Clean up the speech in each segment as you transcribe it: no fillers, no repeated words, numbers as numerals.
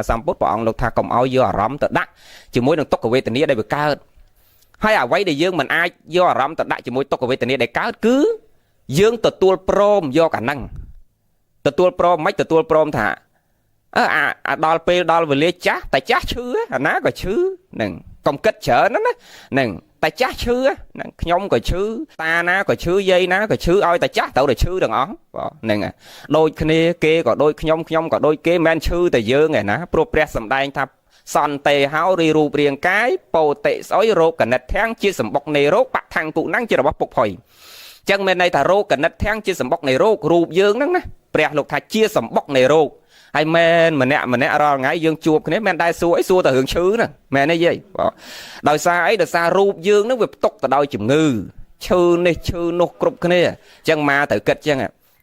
សម្ពុទ្ធព្រះអង្គលោកថាកុំឲ្យយកអារម្មណ៍ទៅដាក់ជាមួយនឹងទុក្ខវេទនាដែលវាកើតហើយអ្វីដែលយើងមិនអាចយកអារម្មណ៍ទៅដាក់ជាមួយទុក្ខវេទនាដែលកើតគឺយើងទទួលព្រមយកអាហ្នឹងទទួលព្រមមិនទទួលព្រមថាអើអាដល់ពេលដល់វេលាចាស់តែចាស់ឈឺអាណាក៏ឈឺហ្នឹងកុំគិតច្រើនណាហ្នឹងតែចាស់ឈឺហ្នឹងខ្ញុំក៏ឈឺតាណាក៏ឈឺយាយណាក៏ឈឺឲ្យតែចាស់ត្រូវតែឈឺទាំងអស់បាទហ្នឹងដូចគ្នាគេក៏ដូចខ្ញុំខ្ញុំក៏ដូចគេមិនមែនឈឺតែយើងឯណាព្រោះព្រះសម្ដែងថាសន្តិហោរីរូបរាងកាយពោតិស្អុយរោគកណិតធាំងជាសម្បុកនៃរោគបឋាំងគុណังជារបស់ពុកផុយចឹងមានន័យថារោគកណិតធាំងជាសម្បុកនៃរោគរូបយើងហ្នឹងណាព្រះលោកថាជាសម្បុកនៃរោគហើយមែនម្នាក់ម្នាក់រាល់ថ្ងៃយើងជួបគ្នាមិនដែលសួរអីសួរតែរឿងឈឺហ្នឹងមែនទេយាយបាទដោយសារអីដោយសាររូបយើងហ្នឹងវាផ្ទុកទៅដោយជំងឺឈឺនេះឈឺនោះគ្រប់គ្នាអញ្ចឹងមកត្រូវគិតអញ្ចឹង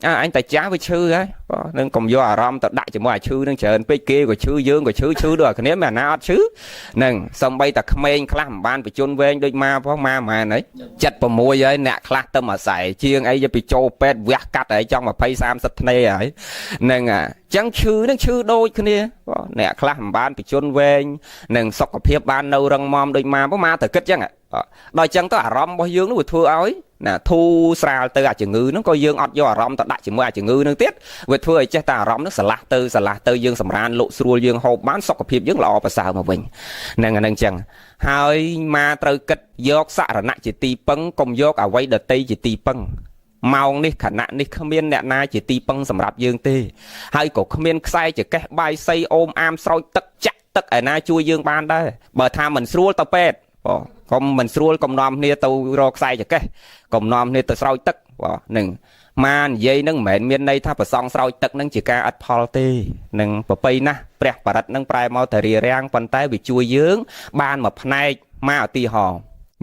អើអញតែចាស់វាឈឺហើយបាទនឹងកុំយកអារម្មណ៍ទៅដាក់ជាមួយអាឈឺនឹងច្រើនពេកគេក៏ឈឺយើងក៏ឈឺឈឺដូចគ្នាមិនអាណាអត់ឈឺនឹងសំបីតែក្មេងខ្លះមិនបានបញ្ជន់វែងដូចម៉ាផងម៉ាម៉ានហើយ76ហើយអ្នកខ្លះទៅមួយខ្សែជាងអីទៅចូលពេទ្យវះកាត់ហើយចង់20 30ធ្នេហើយនឹងអញ្ចឹងឈឺនឹងឈឺដូចគ្នាបាទអ្នកខ្លះមិនបានបញ្ជន់វែងនឹងសុខភាពបាននៅរឹងមាំដូចម៉ាផងម៉ាត្រូវគិតអញ្ចឹងដល់អញ្ចឹងទៅអារម្មណ៍របស់យើងនោះវាធ្វើឲ្យណាធូរស្រាលទៅអាជំងឺហ្នឹងក៏យើងអត់យកអារម្មណ៍ទៅដាក់ជាមួយអាជំងឺហ្នឹងទៀតវាធ្វើឲ្យចេះតែអារម្មណ៍ហ្នឹងស្រឡះទៅស្រឡះទៅយើងសម្រានលក់ស្រួលយើងហូបបានសុខភាពយើងល្អប្រសើរមកវិញហ្នឹងអាហ្នឹងចឹងហើយមកត្រូវគិតយកសរណៈជាទីពឹងកុំយកអ្វីដតីជាទីពឹងម៉ោងនេះខណៈនេះគ្មានអ្នកណាជាទីពឹងសម្រាប់យើងទេហើយក៏គ្មានខ្សែចកេះបាយសីអូមអាមស្រោចទឹកចាក់ទឹកឯណាជួយយើងបានដែរបើថាមិនស្រួលទៅពេទ្យបងកុំមិនស្រួលកុំនាំគ្នាទៅរកខ្សែចកេះកុំនាំគ្នាទៅស្រោចទឹកបាទនឹងម៉ានិយាយនឹងមិនមែនមានន័យថាប្រសងស្រោចទឹកនឹងជាការអត់ផលទេនឹងប្របីណាស់ព្រះបរិត្តនឹងប្រែមកតែរារាំងប៉ុន្តែវាជួយយើងបានមួយផ្នែកមកឧទាហរណ៍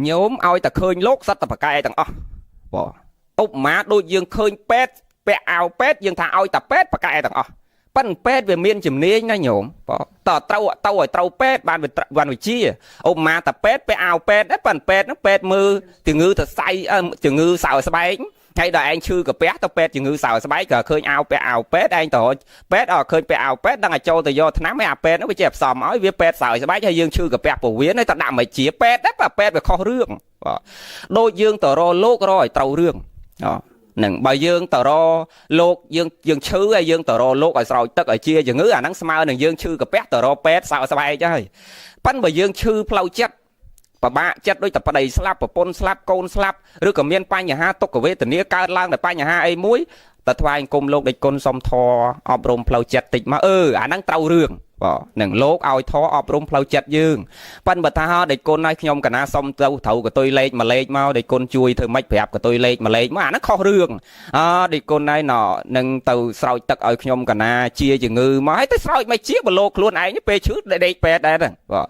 ញោមឲ្យតែឃើញលោកសត្វតបកែទាំងអស់បាទឧបមាដូចយើងឃើញពេទ្យពាក់អាវពេទ្យយើងថាឲ្យតែពេទ្យបកែទាំងអស់ប៉ិនពេទ្យវាមានជំនាញណាញោមបាទតត្រូវទៅឲ្យត្រូវពេទ្យបានបានវិជាឧបមាតពេទ្យពាក់អាវពេទ្យដែរប៉ិនពេទ្យហ្នឹងពេទ្យមើលជំងឺទៅសៃជំងឺសើស្បែកហើយដល់ឯងឈឺកាពះទៅពេទ្យជំងឺសើស្បែកក៏ឃើញអាវពាក់អាវពេទ្យឯងទៅពេទ្យអត់ឃើញពាក់អាវពេទ្យដឹងឲ្យចូលទៅយកថ្នាំឯអាពេទ្យហ្នឹងវាជាផ្សំឲ្យវាពេទ្យសើស្បែកហើយយើងឈឺកាពះពោះវៀនហើយទៅដាក់មកជាពេទ្យដែរប៉ពេទ្យវាខុសរឿងបាទដូចយើងទៅរកលោករកឲ្យត្រូវរឿងនឹងបើយើងទៅរលោកយើងយើងឈឺហើយយើងទៅរលោកឲ្យស្រោចទឹកឲ្យជាជំងឺអាហ្នឹងស្មើនឹងយើងឈឺកាពះទៅរពេទ្យសើស្បែកហើយប៉ិនបើយើងឈឺផ្លូវចិត្តពិបាកចិត្តដូចតែប្តីស្លាប់ប្រពន្ធស្លាប់កូនស្លាប់ឬក៏មានបញ្ហាទុក្ខវេទនាកើតឡើងដោយបញ្ហាអីមួយទៅថ្វាយអង្គមលោកដេចគុណសុំធរអប់រំផ្លូវចិត្តតិចមកអឺអាហ្នឹងត្រូវរឿងបាទនឹងលោកឲ្យធរអប់រំផ្លូវចិត្តយើងប៉ិនបើថាដេចគុណឲ្យខ្ញុំកណាសុំទៅត្រូវកតុយលេខមួយលេខមកដេចគុណជួយធ្វើម៉េចប្រាប់កតុយលេខមួយលេខមកអាហ្នឹងខុសរឿងអដេចគុណហើយណនឹងទៅស្រោចទឹកឲ្យខ្ញុំកណាជាជំងឺមកហើយទៅស្រោចមិនជាបើលោកខ្លួនឯងពេលឈឺដេកពេទ្យដែរហ្នឹងបាទ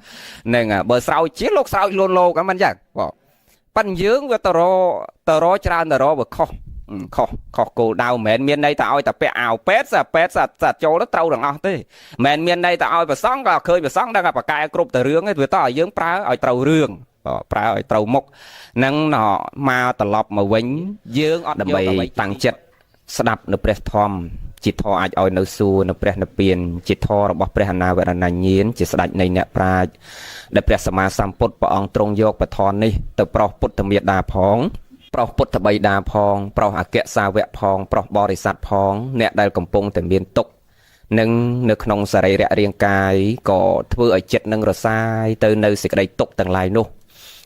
ហ្នឹងបើស្រោចជាលោកស្រោចខ្លួនលោកហ្នឹងមិនចឹងបាទប៉ិនយើងវាទៅរទៅរច្រើនទៅរវាខុសខុសខុសគោលដៅមិនមែនមានន័យថាឲ្យតែពាក់អាវពេទ្យសាពេទ្យសាចូលទៅត្រូវទាំងអស់ទេមិនមែនមានន័យថាឲ្យប្រសងក៏ឃើញប្រសងដឹងថាបកែគ្រប់តែរឿងទេវាតឲ្យយើងប្រើឲ្យត្រូវរឿងបាទប្រើឲ្យត្រូវមុខនឹងមកត្រឡប់មកវិញយើងអត់ដើម្បីតាំងចិត្តស្ដាប់នៅព្រះធម៌ជាធម៌អាចឲ្យនៅសួគ៌នៅព្រះនិព្វានជាធម៌របស់ព្រះអនាវរណញ្ញាណជាស្ដេចនៃអ្នកប្រាជ្ញដែលព្រះសម្មាសម្ពុទ្ធព្រះអង្គទ្រង់យកពធនេះទៅប្រោសពុទ្ធមេដាផងប្រោសពុទ្ធបិតាផងប្រោសអគ្គសាវកផងប្រោសបរិស័ទផងអ្នកដែលកំពុងតែមានទុក្ខនឹងនៅក្នុងសរីរៈរាងកាយក៏ធ្វើឲ្យចិត្តនឹងរសាយទៅនៅសេចក្តីទុក្ខទាំងឡាយនោះ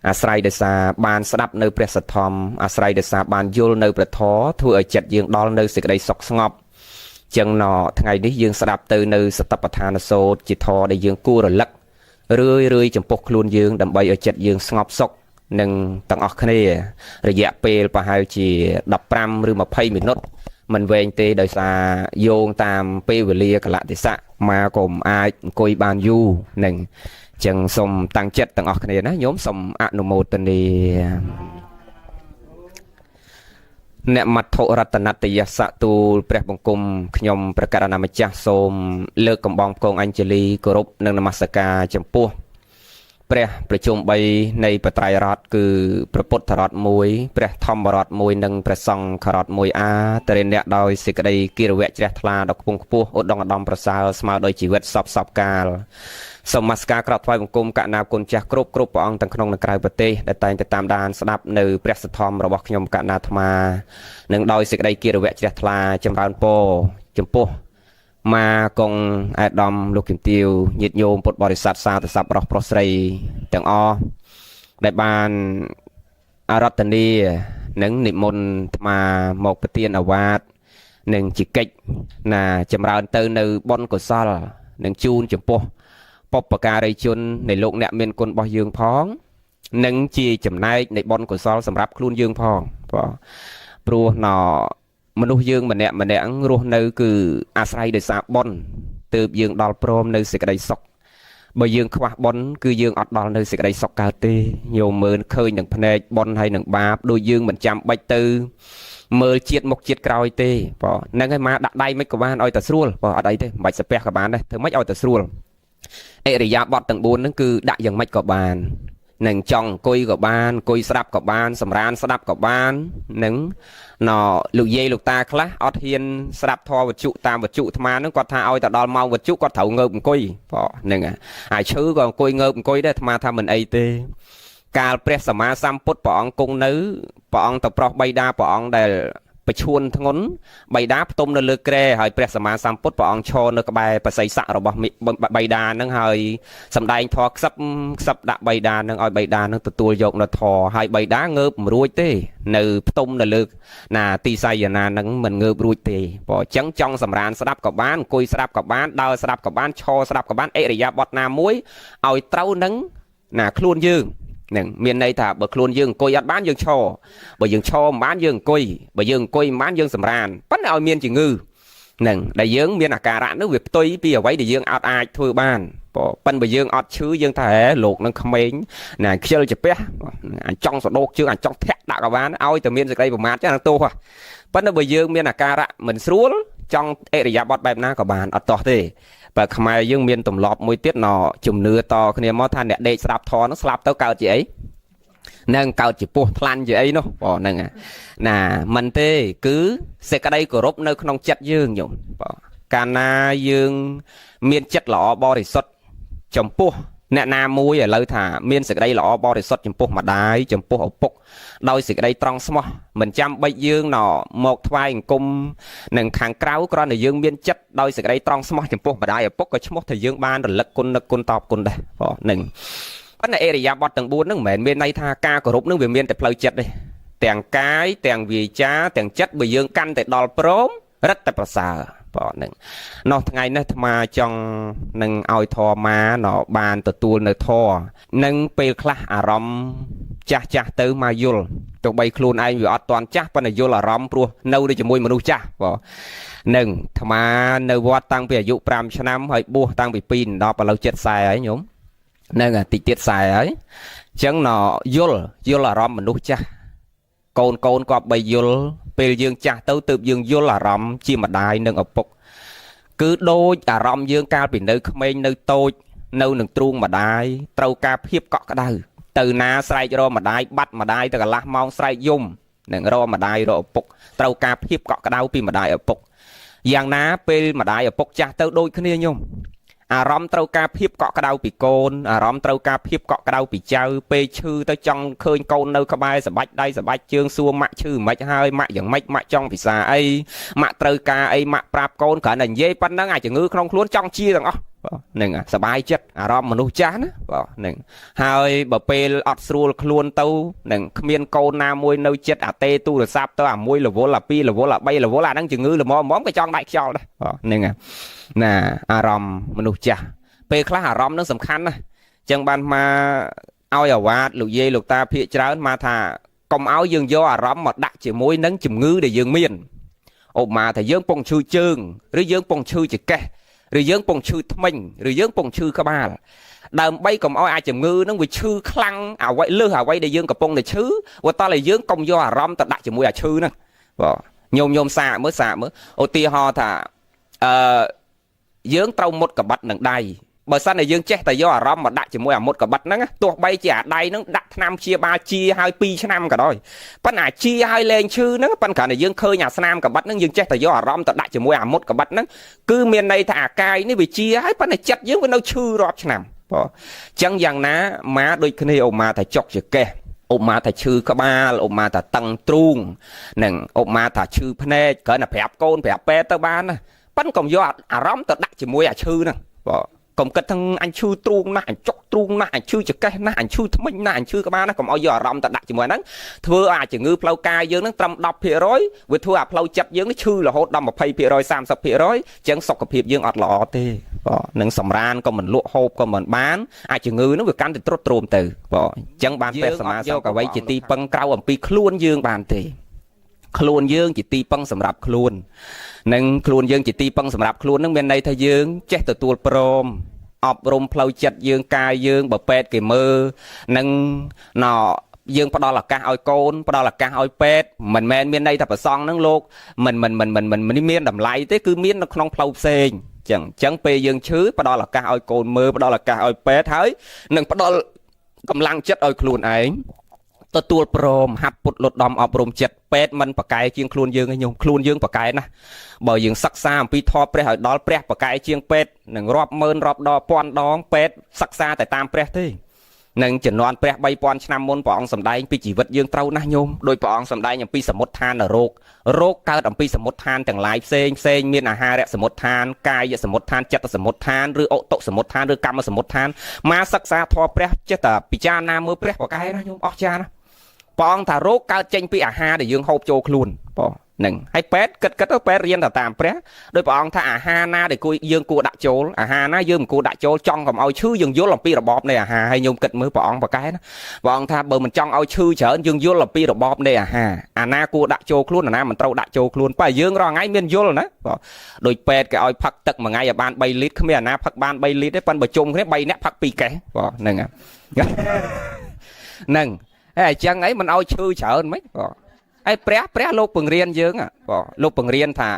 អាស្រ័យដោយសារបានស្ដាប់នៅព្រះសទ្ធំអាស្រ័យដោយសារបានយល់នៅព្រះធម៌ធ្វើឲ្យចិត្តយើងដល់នៅសេចក្តីសុខស្ងប់ចឹងណថ្ងៃនេះយើងស្ដាប់ទៅនៅសតិប្បដ្ឋានសូត្រជាធម៌ដែលយើងគួររលឹករឿយរឿយចំពោះខ្លួនយើងដើម្បីឲ្យចិត្តយើងស្ងប់សុខនឹងទាំងអស់គ្នារយៈពេលប្រហែលជា15ឬ20មីនិតមិនវែងទេដោយសារយោងតាមពេលវេលាកលៈទេសៈមកក៏មិនអាចអង្គុយបានយូរនឹងចឹងសូមតាំងចិត្តទាំងអស់គ្នាណាញោមសូមអនុមោទនាអ្នកមត្ថុរតនតយសៈទូលព្រះបង្គំខ្ញុំព្រះករុណាម្ចាស់សូមលើកកំបងផ្គងអញ្ជលីគោរពនិងនមស្ការចំពោះ ព្រះប្រជុំ3នៃបត្រៃរតគឺព្រះពុទ្ធរត1ព្រះធម្មរត1និងព្រះសង្ឃរត1អាតរិអ្នកដោយសេចក្តីគិរវៈជ្រះថ្លាដ៏ខ្ពង់ខ្ពស់ឧត្តមឧត្តមប្រសើរស្មើដោយជីវិតសពសពកាលសូមនមស្ការក្រាបថ្វាយបង្គំកណាគុណចាស់គ្រប់គ្រប់ព្រះអង្គទាំងក្នុងនិងក្រៅប្រទេសដែលតែងតែតាមដានស្ដាប់នៅព្រះសទ្ធំរបស់ខ្ញុំកណាអាត្មានិងដោយសេចក្តីគិរវៈជ្រះថ្លាចម្រើនពរចំពោះម៉ាកងអាដាមលោកជំទាវញាតិញោមពុទ្ធបរិស័ទសាធុស័ព្ទប្រុសប្រុសស្រីទាំងអស់ដែលបានអារាធនានិងនិមន្តអាត្មាមកប្រទានអាវាតនិងជាកិច្ចណាចម្រើនទៅនៅបុណ្យកុសលនិងជូនចំពោះបុព្វការីជននៃលោកអ្នកមានគុណរបស់យើងផងនិងជាចំណែកនៃបុណ្យកុសលសម្រាប់ខ្លួនយើងផងបាទព្រោះណមនុស្សយើងម្នាក់ម្នាក់រស់នៅគឺអាស្រ័យដោយសារបុណ្យទើបយើងដល់ព្រមនៅសេចក្តីសុខបើយើងខ្វះបុណ្យគឺយើងអត់ដល់នៅសេចក្តីសុខកើតទេញោមមើលឃើញនឹងភ្នែកបុណ្យហើយនឹងបាបដូចយើងមិនចាំបាច់ទៅមើលជាតិមុខជាតិក្រោយទេបាទហ្នឹងហើយមកដាក់ដៃមិនក៏បានឲ្យតែស្រួលបាទអត់អីទេមិនបាច់សាពះក៏បានដែរធ្វើម៉េចឲ្យតែស្រួលអរិយាបថទាំង4ហ្នឹងគឺដាក់យ៉ាងម៉េចក៏បាននឹងចង់អង្គុយក៏បានអង្គុយស្ដាប់ក៏បានសម្រានស្ដាប់ក៏បាននឹងណលោកយាយលោកតាខ្លះអត់ហ៊ានស្ដាប់ធម៌វត្ថុតាមវត្ថុអាត្មាហ្នឹងគាត់ថាឲ្យទៅដល់ម៉ោងវត្ថុគាត់ត្រូវងើបអង្គុយបាទហ្នឹងហើយឈឺក៏អង្គុយងើបអង្គុយដែរអាត្មាថាមិនអីទេកាលព្រះសម្មាសម្ពុទ្ធព្រះអង្គគង់នៅព្រះអង្គទៅប្រោះបៃតាព្រះអង្គដែលប្រឈួនធ្ងន់បៃតាផ្ទុំនៅលើគ្រែហើយព្រះសម្មាសម្ពុទ្ធព្រះអង្គឈរនៅក្បែរបសីស័ករបស់បៃតានឹងហើយសំដែងធម៌ខ្សឹបខ្សឹបដាក់បៃតានឹងឲ្យបៃតានឹងទទួលយកនៅធម៌ហើយបៃតាងើបមិនរួចទេនៅផ្ទុំនៅលើណាទីសយនានឹងមិនងើបរួចទេព្រោះអញ្ចឹងចង់សម្រានស្ដាប់ក៏បានអង្គុយស្ដាប់ក៏បានដើរស្ដាប់ក៏បានឈរស្ដាប់ក៏បានអិរិយាបថណាមួយឲ្យត្រូវនឹងណាខ្លួនយើងនឹងមានន័យថាបើខ្លួនយើងអង្គុយអត់បានយើងឈរបើយើងឈរមិនបានយើងអង្គុយបើយើងអង្គុយមិនបានយើងសម្រានប៉ុន្តែឲ្យមានជំងឺនឹងដែលយើងមានអាការៈនោះវាផ្ទុយពីអ្វីដែលយើងអត់អាចធ្វើបានប៉ិនបើយើងអត់ឈឺយើងថាលោកនឹងក្មេងណាខ្ជិលចាពះអញចង់សដោកជើងអញចង់ធាក់ដាក់ក៏បានឲ្យតែមានសេចក្តីប្រមាទចឹងទោសប៉ុន្តែបើយើងមានអាការៈមិនស្រួលចង់អរិយាបថបែបណាក៏បានអត់តោះទេបើខ្មែរយើងមានទម្លាប់មួយទៀតណជំនឿតគ្នាមកថាអ្នកដេកស្ដាប់ធម៌នោះស្លាប់ទៅកើតជាអីនឹងកើតជាពោះថ្លាន់ជាអីនោះបងហ្នឹងណាមិនទេគឺសេចក្តីគោរពនៅក្នុងចិត្តយើងញោមបងកាលណាយើងមានចិត្តល្អបរិសុទ្ធចំពោះអ្នកណាមួយឥឡូវថាមានសេចក្តីល្អបរិសុទ្ធចំពោះម្ដាយចំពោះឪពុកដោយសេចក្តីត្រង់ស្មោះមិនចាំបាច់យើងណមកថ្វាយអង្គមនឹងខាងក្រៅគ្រាន់តែយើងមានចិត្តដោយសេចក្តីត្រង់ស្មោះចំពោះម្ដាយឪពុកក៏ឈ្មោះថាយើងបានរលឹកគុណនឹកគុណតបគុណដែរបងនឹងប៉ុន្តែអរិយាបថទាំង4ហ្នឹងមិនមែនមានន័យថាការគោរពហ្នឹងវាមានតែផ្លូវចិត្តទេទាំងកាយទាំងវាចាទាំងចិត្តបើយើងកាន់តែដល់ព្រមរឹតតែប្រសើរបងនឹងនោះថ្ងៃនេះអាត្មាចង់នឹងឲ្យធម៌ម៉ាណបានទទួលនៅធម៌នឹងពេលខ្លះអារម្មណ៍ចាស់ចាស់ទៅមកយល់ទោះបីខ្លួនឯងវាអត់ទាន់ចាស់ប៉ុន្តែយល់អារម្មណ៍ព្រោះនៅជាមួយមនុស្សចាស់បងនឹងអាត្មានៅវត្តតាំងពីអាយុ5ឆ្នាំហើយបួសតាំងពី2ដល់ឥឡូវចិត្ត40ហើយញោមនឹងតិចទៀត40ហើយអញ្ចឹងណយល់អារម្មណ៍មនុស្សចាស់កូនក៏បីយល់ពេលយើងចាស់ទៅទើបយើងយល់អារម្មណ៍ជាម្ដាយនិងឪពុកគឺដូចអារម្មណ៍យើងកាលពីនៅក្មេងនៅតូចនៅនឹងទ្រូងម្ដាយត្រូវការភាពកក់ក្ដៅទៅណាស្រែករកម្ដាយបាត់ម្ដាយទៅកន្លះម៉ោងស្រែកយំនឹងរកម្ដាយរកឪពុកត្រូវការភាពកក់ក្ដៅពីម្ដាយឪពុកយ៉ាងណាពេលម្ដាយឪពុកចាស់ទៅដូចគ្នាញោមអារម្មណ៍ត្រូវការភាពកក់ក្ដៅពីកូនអារម្មណ៍ត្រូវការភាពកក់ក្ដៅពីចៅពេលឈឺទៅចង់ឃើញកូននៅក្បែរសបាច់ដៃសបាច់ជើងសួរម៉ាក់ឈឺមិនហើយម៉ាក់យ៉ាងម៉េចម៉ាក់ចង់ពិសាអីម៉ាក់ត្រូវការអីម៉ាក់ប្រាប់កូនគ្រាន់តែនិយាយប៉ុណ្ណឹងអាជំងឺក្នុងខ្លួនចង់ជាទាំងអស់ហ្នឹងសบายចិត្តអារម្មណ៍មនុស្សចាស់ណាបាទហ្នឹងហើយបើពេលអត់ស្រួលខ្លួនទៅនឹងគ្មានកូនណាមួយនៅចិត្តអាទេទូរស័ព្ទទៅអាមួយរវល់អាពីររវល់អាបីរវល់អាហ្នឹងជំងឺល្មមក៏ចង់ដាច់ខ្យល់ដែរហ្នឹងណាអារម្មណ៍មនុស្សចាស់ពេលខ្លះអារម្មណ៍នឹងសំខាន់ណាស់ចឹងបានមកឲ្យអាវ៉ាតលោកយាយលោកតាភាកច្រើនមកថាកុំឲ្យយើងយកអារម្មណ៍មកដាក់ជាមួយនឹងជំងឺដែលយើងមានឧបមាថាយើងពងឈឺជើងឬយើងពងឈឺចង្កេះឬយើងពងឈឺថ្មិញឬយើងពងឈឺក្បាលដើម្បីកុំឲ្យអាចជំងឺនឹងវាឈឺខ្លាំងអ្វីលើសអ្វីដែលយើងកំពុងតែឈឺវាតតែយើងកុំយកអារម្មណ៍ទៅដាក់ជាមួយអាឈឺហ្នឹងបាទញោមសាកមើលឧទាហរណ៍ថាអឺយើងត្រូវមុតកបាត់នឹងដៃ បើសិនតែយើងចេះតែយកអារម្មណ៍មកដាក់ជាមួយអាមុតកបិតហ្នឹងទោះបីជាអាដៃហ្នឹងដាក់ថ្នាំព្យាបាលជាហើយ2ឆ្នាំក៏ដោយប៉ុន្តែអាជាហើយលែងឈឺហ្នឹងប៉ុន្តែគ្រាន់តែយើងឃើញអាស្នាមកបិតហ្នឹងយើងចេះតែយកអារម្មណ៍ទៅដាក់ជាមួយអាមុតកបិតហ្នឹងគឺមានន័យថាអាកាយនេះវាជាហើយប៉ុន្តែចិត្តយើងវានៅឈឺរាប់ឆ្នាំបងអញ្ចឹងយ៉ាងណាម៉ាដូចគ្នាអូម៉ាថាចុកចកេះឧបមាថាឈឺក្បាលឧបមាថាតឹងទ្រូងនិងឧបមាថាឈឺភ្នែកគ្រាន់តែប្រាប់កូនប្រាប់ពេទ្យទៅបានណាប៉ិនកុំយកអារម្មណ៍ទៅដាក់ជាមួយអាឈឺហ្នឹងបងកុំគិតថាអញឈឺទ្រូងណាស់អញចុកទ្រូងណាស់អញឈឺចកេះណាស់អញឈឺថ្មិញណាស់អញឈឺក្បាលណាស់កុំឲ្យយកអារម្មណ៍ទៅដាក់ជាមួយហ្នឹងធ្វើឲ្យអាជំងឺផ្លូវកាយយើងហ្នឹងត្រឹម10%វាធ្វើឲ្យផ្លូវចិត្តយើងនេះឈឺរហូតដល់20% 30%អញ្ចឹងសុខភាពយើងអត់ល្អទេបងនឹងសម្រានក៏មិនលក់ហូបក៏មិនបានអាចជំងឺហ្នឹងវាកាន់តែទ្រុឌទ្រោមទៅបងអញ្ចឹងបានព្រះសម្មាយកអ្វីជាទីពឹងក្រៅអំពីខ្លួនយើងបានទេខ្លួនយើងជាទីពឹងសម្រាប់ខ្លួននិងខ្លួនយើងជាទីពឹងសម្រាប់ខ្លួននឹងមានន័យថាយើងចេះទទួលព្រមអប់រំផ្លូវចិត្តយើងកាយយើងបើពេទ្យគេមើលនិងណយើងផ្ដល់ឱកាសឲ្យកូនផ្ដល់ឱកាសឲ្យពេទ្យមិនមែនមានន័យថាប្រសងនឹងលោកមិនមិនមិនមិនមិនមានតម្លៃទេគឺមាននៅក្នុងផ្លូវផ្សេងចឹងចឹងពេលយើងឈឺផ្ដល់ឱកាសឲ្យកូនមើលផ្ដល់ឱកាសឲ្យពេទ្យហើយនិងផ្ដល់កម្លាំងចិត្តឲ្យខ្លួនឯងទទួលព្រមហាត់ពុតលត់ដំអប់រំចិត្តពេទ្យមិនប្រកែជាងខ្លួនយើងឯងញោមខ្លួនយើងប្រកែណាស់បើយើងសិក្សាអំពីធម៌ព្រះឲ្យដល់ព្រះប្រកែជាងពេទ្យនឹងរាប់ម៉ឺនរាប់ដងពាន់ដងពេទ្យសិក្សាតែតាមព្រះទេនឹងជំនាន់ព្រះ3000ឆ្នាំមុនព្រះអង្គសម្ដែងពីជីវិតយើងត្រូវណាស់ញោមដោយព្រះអង្គសម្ដែងអំពីសមុទ្ឋានរោគរោគកើតអំពីសមុទ្ឋានទាំងឡាយផ្សេងផ្សេងមានអាហារសមុទ្ឋានកាយសមុទ្ឋានចិត្តសមុទ្ឋានឬអុតុសមុទ្ឋានឬកម្មសមុទ្ឋានមកសិក្សាធម៌ព្រះចេះតែពិចារណាមើលព្រះប្រកែណាញោមអស្ចារ្យណាព្រះអង្គថារោគកើតចេញពីអាហារដែលយើងហូបចូលខ្លួនបងនឹងហើយពេទ្យគិតគិតទៅពេទ្យរៀនទៅតាមព្រះដោយព្រះអង្គថាអាហារណាដែលគួរយើងគួរដាក់ចូលអាហារណាយើងមិនគួរដាក់ចូលចង់កុំឲ្យឈឺយើងយល់អំពីរបបនៃអាហារហើយញោមគិតមើលព្រះអង្គប្រកែណាព្រះអង្គថាបើមិនចង់ឲ្យឈឺច្រើនយើងយល់អំពីរបបនៃអាហារអាណាគួរដាក់ចូលខ្លួនអាណាមិនត្រូវដាក់ចូលខ្លួនបើយើងរាល់ថ្ងៃមានយល់ណាបងដោយពេទ្យគេឲ្យផឹកទឹកមួយថ្ងៃឲ្យបាន3លីត្រគ្មានអាណាផឹកបាន3លីត្រទេប៉ុន្តែបើជុំគ្នា3នាក់ផឹក2កេះបងហ្នឹងហ្នឹងហើយអញ្ចឹងអីមិនឲ្យឈឺច្រើនមិនបងហើយព្រះលោកពង្រៀនយើងបងលោកពង្រៀនថា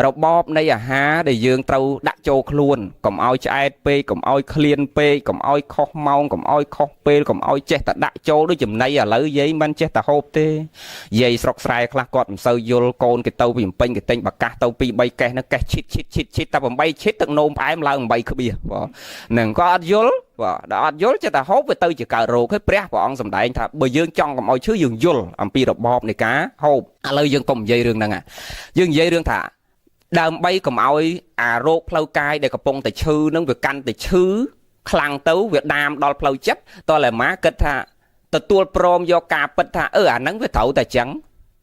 របបនៃអាហារដែលយើងត្រូវដាក់ចូលខ្លួនកុំឲ្យឆ្អែតពេកកុំឲ្យឃ្លានពេកកុំឲ្យខុសម៉ោងកុំឲ្យខុសពេលកុំឲ្យចេះតែដាក់ចូលដូចចំណីឥឡូវយាយមិនចេះតែហូបទេយាយស្រុកស្រែខ្លះគាត់មិនសូវយល់កូនគេទៅពីពេញគេទិញបាកាសទៅ2 3កេះហ្នឹងកេះឈិតឈិតឈិតឈិតតែ8ឈិតទឹកនោមផ្អែមឡើង8ក្បៀសបងហ្នឹងគាត់អត់យល់បាទដល់អត់យល់ចេះតែហូបវាទៅជាកើតរោគហើយព្រះអង្គសម្ដែងថាបើយើងចង់កុំឲ្យឈឺយើងយល់អំពីរបបនៃការហូបឥឡូវយើងកុំនិយាយរឿងហ្នឹងយើងនិយាយរឿងថាដើម្បីកុំឲ្យអារោគផ្លូវកាយដែលកំពុងតែឈឺនឹងវាកាន់តែឈឺខ្លាំងទៅវាដាមដល់ផ្លូវចិត្តតើតែម៉ាគិតថាទទួលព្រមយកការពិតថាអឺអាហ្នឹងវាត្រូវតែចឹង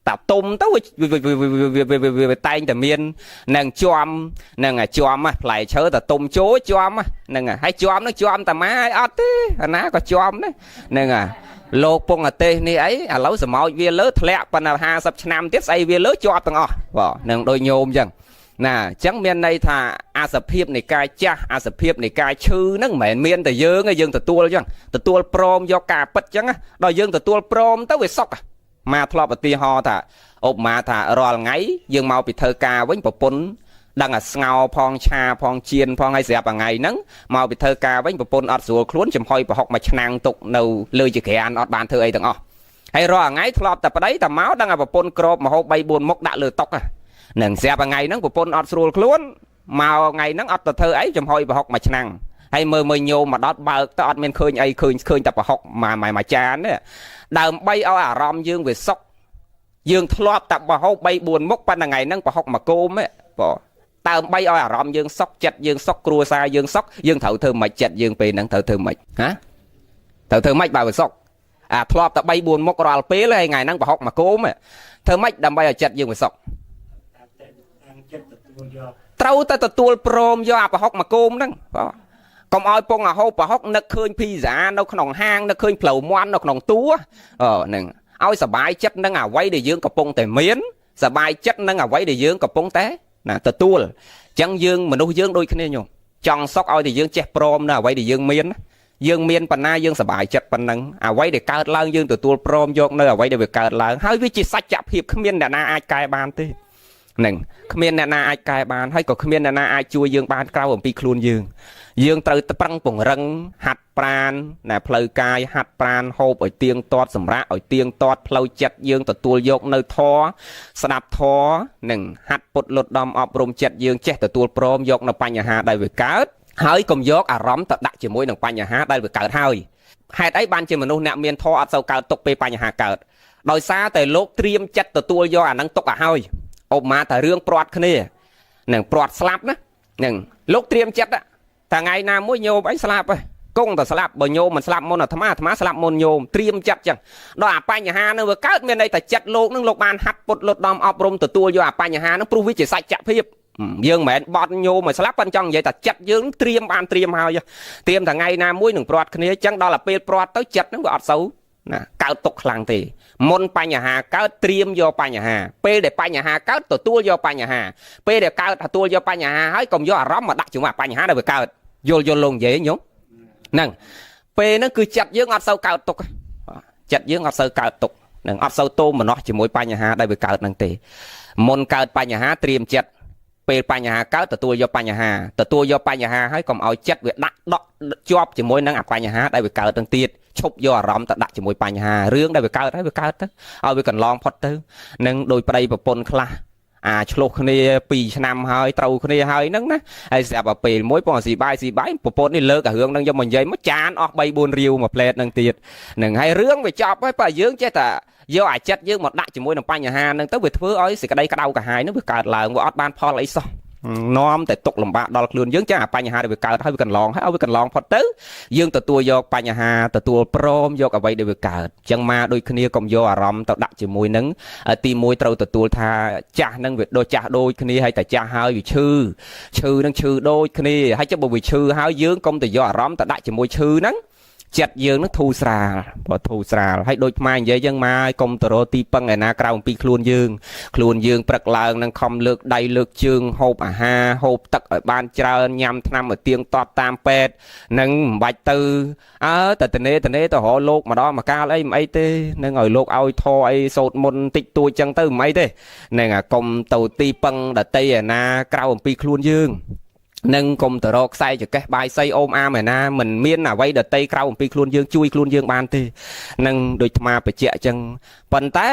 តាទុំទៅវាតែងតែមាននឹងជាំនឹងជាំផ្លែឈើតាទុំចូលជាំហ្នឹងហើយជាំនឹងជាំតាម៉ាឲ្យអត់ទេអាណាក៏ជាំដែរហ្នឹងលោកពងអាទេសនេះអីឥឡូវសមោចវាលើធ្លាក់ប៉ុន្តែ50ឆ្នាំទៀតស្អីវាលើជាប់ទាំងអស់បាទនឹងដូចញោមចឹងណាអញ្ចឹងមានន័យថាអាសភាពនៃការចាស់អាសភាពនៃការឈឺហ្នឹងមិនមែនមានតែយើងទេយើងទទួលអញ្ចឹងទទួលព្រមយកការពិតអញ្ចឹងដល់យើងទទួលព្រមទៅវាសុខមកធ្លាប់ឧទាហរណ៍ថាឧបមាថារាល់ថ្ងៃយើងមកពីធ្វើការវិញប្រពន្ធដឹងអាស្ងោផងឆាផងជៀនផងហើយស្រាប់ថ្ងៃហ្នឹងមកពីធ្វើការវិញប្រពន្ធអត់ស្រួលខ្លួនចំហុយប្រហុកមួយឆ្នាំងទុកនៅលើចក្រានអត់បានធ្វើអីទាំងអស់ហើយរាល់ថ្ងៃធ្លាប់តែប្តីតែមកដឹងអាប្រពន្ធក្របមកហូប3 4មុខដាក់លើតុនឹងស្រាប់ថ្ងៃហ្នឹងប្រពន្ធអត់ស្រួលខ្លួនមកថ្ងៃហ្នឹងអត់ទៅធ្វើអីចំហុយប្រហុកមួយឆ្នាំងហើយមើលមើលញោមមកដល់បើកទៅអត់មានឃើញអីឃើញតែប្រហុកមួយចានទេដើម្បីឲ្យអារម្មណ៍យើងវាសុខយើងធ្លាប់តែប្រហុក3 4មុខប៉ុន្តែថ្ងៃហ្នឹងប្រហុកមួយគោមទេបងដើម្បីឲ្យអារម្មណ៍យើងសុខចិត្តយើងសុខគ្រួសារយើងសុខយើងត្រូវធ្វើម៉េចចិត្តយើងពេលហ្នឹងត្រូវធ្វើម៉េចហ៎ត្រូវធ្វើម៉េចបើវាសុខអាធ្លាប់តែ3 4មុខរាល់ពេលហើយថ្ងៃហ្នឹងប្រហុកមួយគោមធ្វើម៉េចដើម្បីឲ្យចិត្តយើងវាសុខត្រូវតែទទួលព្រមយកអាប្រហុកមួយគោមហ្នឹងបាទកុំឲ្យពងអាហូបប្រហុកនឹកឃើញភីហ្សានៅក្នុងហាងនឹកឃើញផ្លូវមាន់នៅក្នុងទូហ្នឹងឲ្យសบายចិត្តនឹងអ្វីដែលយើងកំពុងតែមានសบายចិត្តនឹងអ្វីដែលយើងកំពុងតែណាទទួលអញ្ចឹងយើងមនុស្សយើងដូចគ្នាញោមចង់សុខឲ្យតែយើងចេះព្រមនៅអ្វីដែលយើងមានយើងមានប៉ុណ្ណាយើងសប្បាយចិត្តប៉ុណ្ណឹងអ្វីដែលកើតឡើងយើងទទួលព្រមយកនៅអ្វីដែលវាកើតឡើងហើយវាជាសច្ចភាពគ្មានអ្នកណាអាចកែបានទេ ហ្នឹងគ្មានអ្នកណាអាចកែបានហើយក៏គ្មានអ្នកណាអាចជួយយើងបានក្រៅអំពីខ្លួនយើងយើងត្រូវប្រឹងពង្រឹងហាត់ប្រាណណាផ្លូវកាយហាត់ប្រាណហូបឲ្យទៀងទាត់សម្រាកឲ្យទៀងទាត់ផ្លូវចិត្តយើងទទួលយកនៅធម៌ស្ដាប់ធម៌និងហាត់ពុតលត់ដំអប់រំចិត្តយើងចេះទទួលព្រមយកនៅបញ្ហាដែលវាកើតហើយកុំយកអារម្មណ៍ទៅដាក់ជាមួយនឹងបញ្ហាដែលវាកើតហើយហេតុអីបានជាមនុស្សអ្នកមានធម៌អត់សូវកើតទុកពេលបញ្ហាកើតដោយសារតែលោកត្រៀមចិត្តទទួលយកអានឹងទុកឲ្យហើយឧបមាថារឿងព្រាត់គ្នានឹងព្រាត់ស្លាប់ណានឹងលោកត្រៀមចិត្តតែថ្ងៃណាមួយញោមអីស្លាប់ហ៎គង់តែស្លាប់បើញោមមិនស្លាប់មុនអាត្មាអាត្មាស្លាប់មុនញោមត្រៀមចិត្តចឹងដល់អាបញ្ហានឹងវាកើតមានន័យថាចិត្តលោកនឹងលោកបានហាត់ពុតលត់ដំអប់រំទទួលយកអាបញ្ហានឹងព្រោះវាជាសច្ចភាពយើងមិនមែនបត់ញោមឲ្យស្លាប់ប៉ុន្តែចង់និយាយថាចិត្តយើងត្រៀមបានត្រៀមហើយត្រៀមថ្ងៃណាមួយនឹងព្រាត់គ្នាចឹងដល់តែពេលព្រាត់ទៅចិត្តនឹងវាអត់សូវណាកើតទុកខ្លាំងទេមុនបញ្ហាកើតត្រៀមយកបញ្ហាពេលដែលបញ្ហាកើតទទួលយកបញ្ហាពេលដែលកើតទទួលយកបញ្ហាហើយកុំយកអារម្មណ៍មកដាក់ជាមួយបញ្ហាដែលវាកើតយល់យល់លោកនិយាយញោមហ្នឹងពេលហ្នឹងគឺចិត្តយើងអត់សូវកើតទុកចិត្តយើងអត់សូវកើតទុកនឹងអត់សូវទោមនស្សជាមួយបញ្ហាដែលវាកើតហ្នឹងទេមុនកើតបញ្ហាត្រៀមចិត្តពេលបញ្ហាកើតទទួលយកបញ្ហាទទួលយកបញ្ហាហើយកុំឲ្យចិត្តវាដាក់ដកជាប់ជាមួយនឹងអាបញ្ហាដែលវាកើតទាំងទៀតឈប់យកអារម្មណ៍ទៅដាក់ជាមួយបញ្ហារឿងដែលវាកើតហើយវាកើតទៅឲ្យវាកន្លងផុតទៅនឹងដោយប្តីប្រពន្ធខ្លះអាឆ្លោះគ្នា2ឆ្នាំហើយត្រូវគ្នាហើយហ្នឹងណាហើយស្រាប់តែពេលមួយបងស៊ីបាយស៊ីបាយប្រពន្ធនេះលើកអារឿងហ្នឹងយកមកនិយាយមកចានអស់3 4រាវមួយផ្លែតហ្នឹងទៀតហ្នឹងហើយរឿងវាចប់ហើយបើយើងចេះតែយកអាចិត្តយើងមកដាក់ជាមួយនឹងបញ្ហាហ្នឹងទៅវាធ្វើឲ្យសេចក្តីក្តៅក្រហាយហ្នឹងវាកើតឡើងវាអត់បានផលអីសោះនាំតែទុកលំបាកដល់ខ្លួនយើងចាអាបញ្ហាដែលវាកើតហើយវាកន្លងហើយឲ្យវាកន្លងផុតទៅយើងទទួលយកបញ្ហាទទួលព្រមយកអ្វីដែលវាកើតអញ្ចឹងមកដូចគ្នាកុំយកអារម្មណ៍ទៅដាក់ជាមួយនឹងទី1ត្រូវទទួលថាចាស់នឹងវាដូចចាស់ដូចគ្នាហើយតែចាស់ហើយវាឈឺឈឺនឹងឈឺដូចគ្នាហើយចុះបើវាឈឺហើយយើងកុំទៅយកអារម្មណ៍ទៅដាក់ជាមួយឈឺហ្នឹងចិត្តយើងនឹងធូរស្រាលបើធូរស្រាលហើយដូចខ្មែរនិយាយចឹងមកកុំទៅរកទីពឹងឯណាក្រៅអំពីខ្លួនយើងខ្លួនយើងព្រឹកឡើងនឹងខំលើកដៃលើកជើងហូបអាហារហូបទឹកឲ្យបានច្រើនញ៉ាំថ្នាំឲ្យទៀងទាត់តាមពេទ្យនឹងមិនបាច់ទៅអើតែតនេតនេទៅរកលោកម្ដងមកកាលអីមិនអីទេនឹងឲ្យលោកឲ្យធរអីសូត្រមុនតិចតួចចឹងទៅមិនអីទេនឹងអាកុំទៅទីពឹងដតីឯណាក្រៅអំពីខ្លួនយើងនឹងកុំទៅរកខ្សែចកេះបាយសីអូមអាមឯណាមិនមានអ្វីដតីក្រៅអំពីខ្លួនយើងជួយខ្លួនយើងបានទេនឹងដូចអាត្មាបញ្ជាក់អញ្ចឹងប៉ុន្តែ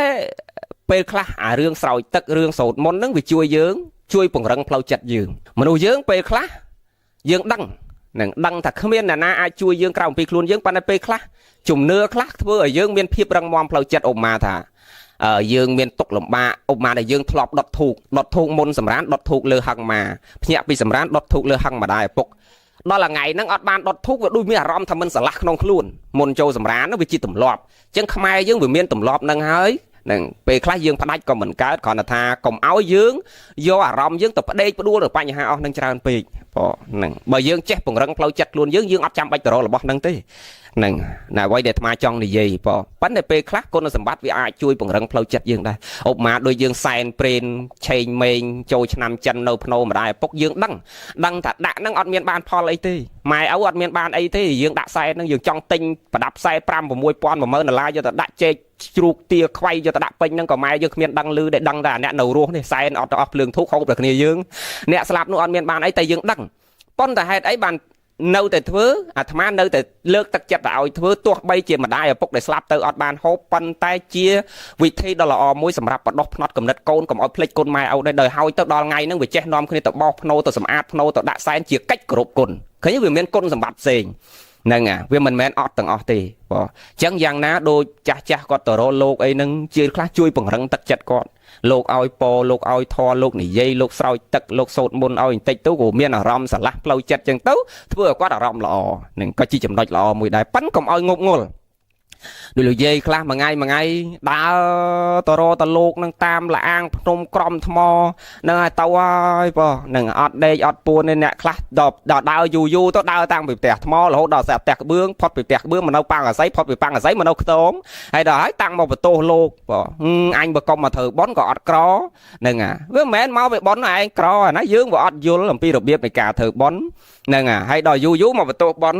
ពេលខ្លះអារឿងស្រោចទឹករឿងសូត្រមន្តហ្នឹងវាជួយយើងជួយពង្រឹងផ្លូវចិត្តយើងមនុស្សយើងពេលខ្លះយើងដឹងនឹងដឹងថាគ្មានអ្នកណាអាចជួយយើងក្រៅអំពីខ្លួនយើងប៉ុន្តែពេលខ្លះជំនឿខ្លះធ្វើឲ្យយើងមានភាពរឹងមាំផ្លូវចិត្តឧបមាថាយើងមានទុកលំបាកឧបមាដែលយើងធ្លាប់ដុតធូបដុតធូបមុនសម្រានដុតធូបលើហឹងម៉ាភ្ញាក់ពីសម្រានដុតធូបលើហឹងម្ដាយឪពុកដល់ថ្ងៃហ្នឹងអត់បានដុតធូបវាដូចមានអារម្មណ៍ថាមិនស្រឡះក្នុងខ្លួនមុនចូលសម្រានវាជាទម្លាប់អញ្ចឹងខ្មែរយើងវាមានទម្លាប់ហ្នឹងហើយនឹងពេលខ្លះយើងផ្ដាច់ក៏មិនកើតគ្រាន់តែថាកុំឲ្យយើងយកអារម្មណ៍យើងទៅផ្ដេកផ្ដួលទៅបញ្ហាអស់នឹងច្រើនពេកបងហ្នឹងបើយើងចេះពង្រឹងផ្លូវចិត្តខ្លួនយើងយើងអត់ចាំបាច់ទៅរករបស់ហ្នឹងទេហ្នឹងណាអ្វីដែលអាត្មាចង់និយាយបងប៉ុន្តែពេលខ្លះគុណសម្បត្តិវាអាចជួយពង្រឹងផ្លូវចិត្តយើងដែរឧបមាដូចយើងសែនព្រេនឆេងមេងចូលឆ្នាំចិននៅភ្នោម្ដាយឪពុកយើងដឹងដឹងថាដាក់ហ្នឹងអត់មានបានផលអីទេម៉ែឪអត់មានបានអីទេយើងដាក់សែនហ្នឹងយើងចង់ទិញប្រដាប់សែន5 6000 10000ដុល្លារយកទៅដាក់ចេកជ្រូកទាខ្វៃយកទៅដាក់ពេញហ្នឹងក៏ម៉ែយើងគ្មានដឹងឮដែលដឹងតែអ្នកនៅរស់នេះសែនអត់ទៅអស់ភ្លើងធូបហូបតែគ្នាយើងអ្នកស្លាប់នោះអត់មានបានអីតែយើងដឹងប៉ុន្តែហេតុអីបាននៅតែធ្វើអាត្មានៅតែលើកទឹកចិត្តទៅឲ្យធ្វើទោះបីជាម្ដាយឪពុកដែលស្លាប់ទៅអត់បានហូបប៉ុន្តែជាវិធីដ៏ល្អមួយសម្រាប់បដោះផ្នត់កំណត់កូនកុំឲ្យភ្លេចគុណម៉ែឪដែរដោយហើយទៅដល់ថ្ងៃហ្នឹងវាចេះនាំគ្នាទៅបោះភ្នោទៅសម្អាតភ្នោទៅដាក់សែនជាកិច្ចគោរពគុណឃើញវាមានគុណសម្បត្តិផ្សេងហ្នឹងអាវាមិនមែនអត់ទាំងអស់ទេបងអញ្ចឹងយ៉ាងណាដូចចាស់ចាស់គាត់ទៅរកលោកអីហ្នឹងជាខ្លះជួយពង្រឹងទឹកចិត្តគាត់លោកឲ្យពរលោកឲ្យធរលោកនិយាយលោកស្រោចទឹកលោកសូត្រមន្តឲ្យបន្តិចទៅក៏មានអារម្មណ៍ស្រឡះផ្លូវចិត្តចឹងទៅធ្វើឲ្យគាត់អារម្មណ៍ល្អនឹងក៏ជាចំណុចល្អមួយដែរប៉ិនកុំឲ្យងប់ងល់ដូចលោកយាយខ្លះមួយថ្ងៃមួយថ្ងៃដើរទៅរកតលោកនឹងតាមលាអាងភ្នំក្រំថ្មនឹងឲ្យទៅហើយបងនឹងអត់ដេកអត់ពួនទេអ្នកខ្លះដល់ដើរយូរយូរទៅដើរតាំងពីផ្ទះថ្មរហូតដល់ផ្ទះក្បឿងផុតពីផ្ទះក្បឿងមកនៅប៉ាំងអាស័យផុតពីប៉ាំងអាស័យមកនៅខ្ទមហើយដល់ហើយតាំងមកបន្ទោសលោកបងអញបើកុំមកធ្វើប៉ុនក៏អត់ក្រហ្នឹងអាវាមិនមែនមកវាប៉ុនឯងក្រអាណាយើងវាអត់យល់អំពីរបៀបនៃការធ្វើប៉ុនហ្នឹងអាហើយដល់យូរយូរមកបន្ទោសប៉ុន